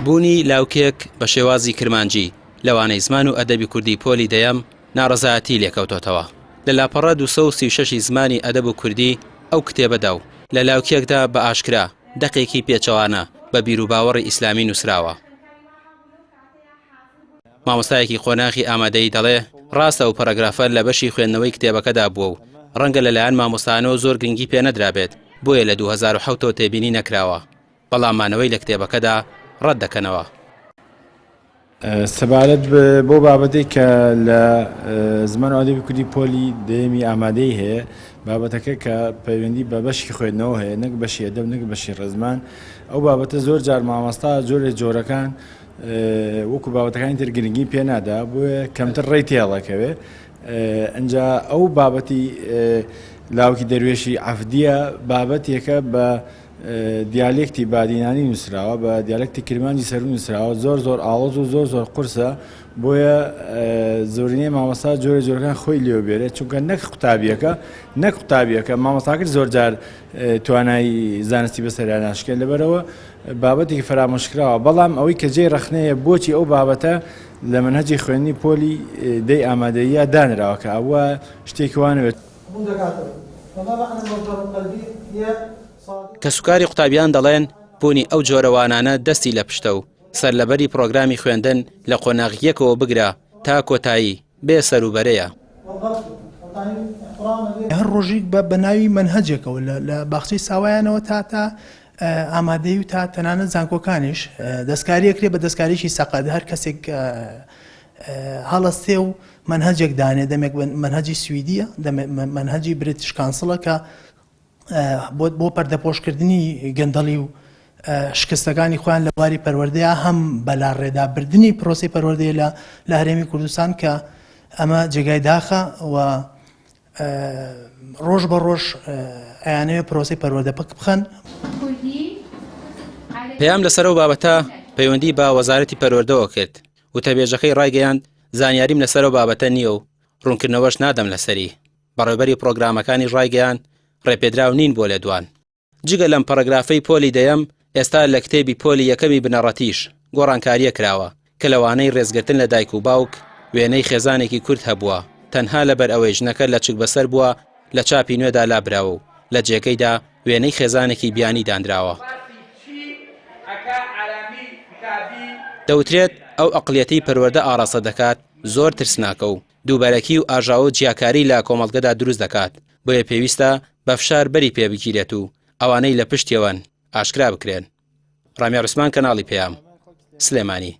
بوونی لاوکێک بە شێوازی کرمانجی لە وانەی زمان و ئەدەبی کوردی پۆلی دەیەم ناڕەزایەتی لێکەوتۆتەوە. لە لاپەڕە 236 ی زمانی ئەدەب و کوردی ئەو کتێبەدا و لە لاوکێکدا بە ئاشکرا دەقێکی پێچەوانە بە بیروباوەڕی ئیسلامی نووسراوە. مامۆستایەکی قۆناغی ئامادەیی دەڵێ، ڕاستە ئەو پەرەگرافە لە بەشی خوێندنەوەی کتێبەکەدا بووە و ڕەنگە لەلایەن مامۆستایانەوە زۆر گرنگی پێ نەدرابێت، بۆیە لە 2007 ەوە تێبینی نەکراوە، بەڵام مانەوەی لە کتێبەکەدا ڕەت دەکەنەوە. سەبارەت بەو بابەتەی کە لە زمان و ئەدەبی کوردی پۆلی دەیەمی ئامادەیی هەیە، بابەتەکە کە پەیوەندی بە بەشی خوێندنەوە هەیە نەک بەشی ئەدەب نەک بەشی ڕێزمان، ئەو بابەتە زۆر جار مامۆستا جۆرێ جۆرەکان وەکو بابەتەکانی تر گرنگی پێ نادا بۆیە کەمتر ڕێی تێڵەکەوێ ئەجا ئەو بابەتی لاوکی دەروێشی عەفدیە بابەتێکە بە دیالێکتی بادینانی نووسراوە بە دیالێکتی کرمانجی سەر نووسراوە زۆر زۆر ئاڵۆز و زۆر زۆر قورسە بۆیە زۆرینەی مامۆستا جۆرە جۆرەکان خۆی لێو بێرێت چونکە نەک قوتابیەکە نەک قوتابیەکە مامۆستاکە زۆر جار توانای زانستی بەسەریا ناشکێن لەبەرەوە بابەتێکی فەرامۆشکراوە بەڵام ئەوەی کە جێی ڕەخنەیە بۆچی ئەو بابەتە لە مەنهەجی خوێندنی پۆلی دەی ئامادەییە دانراوە کە ئەوە شتێکی وا نەبێت. کەسوکاری قوتابیان دەڵێن، بوونی ئەو جۆرە وانانە دەستی لە پشتە و سەرلەبەری پڕۆگرامی خوێندن لە قۆناغی یەکەوە بگرە تا کۆتایی، بێ سەروبەرەیە. هەر ڕۆژیک بە بە ناوی مەنهەجێکەوە لە لە باخچەی ساوایانەوە تا تا ئامادەیی و تا تەنانەت زانکۆکانیش دەستکاری ئەکرێ بە دەستکاریی سەقەت هەر کەسێک هەڵەستێ و مەنهەجێک دانێ دەمێک مەنهەجی سویدیە مەنهەجی بریتش کانسڵە کە بۆ پەردەپۆشکردنی گەندەڵی و شکستەکانی خۆیان لە بواری پەروەردەیە هەم بەلاڕێدابردنی پرۆسی پەروەردەیە لە لە هەرێمی کوردستان کە ئەمە جێگای داخە و ڕۆژ بە ڕۆژ ئەیانەوێ پرۆسی پەروەردە پەک بخەن. پەیام لەسەر ئەو بابەتە پەیوەندی بە وەزارەتی پەروەردەوە کرد، وتەبێژەکەی ڕایگەیاند، زانیاریم لەسەر ئەو بابەتە نییە و ڕوونکردنەوەش نادەم لەسەری. بەڕێوبەری پڕۆگرامەکانیش ڕایگەیاند، ڕێپێدراو نین بۆ لێدوان. جگە لەم پەڕەگرافەی پۆلی دەیەم، ئێستا لە کتێبی پۆلی یەکەمی بنەڕەتیش گۆڕانکارییە کراوە، کە لە وانەی ڕێزگرتن لە دایک و باوک، وێنەی خێزانێکی کورد هەبووە، تەنها لەبەر ئەوەی ژنەکە لەچک بەسەر بووە لە چاپی نوێدا لابراوە و لە جێگەیدا وێنەی خێزانێکی بیانی دانراوە. دەوترێت ئەو ئەقڵیەتەی پەروەردە ئاڕاستە دەکات زۆر ترسناکە و دووبەرەکی و ئاژاوە و جیاکاری لە کۆمەڵگەدا دروست دەکات، بۆیە پێویستە بە فشار بەری پێ بگیرێت و ئەوانەی لە پشتیەوەن ئاشکرا بکرێن. ڕامیار عوسمان کەناڵی پەیام، سلێمانی.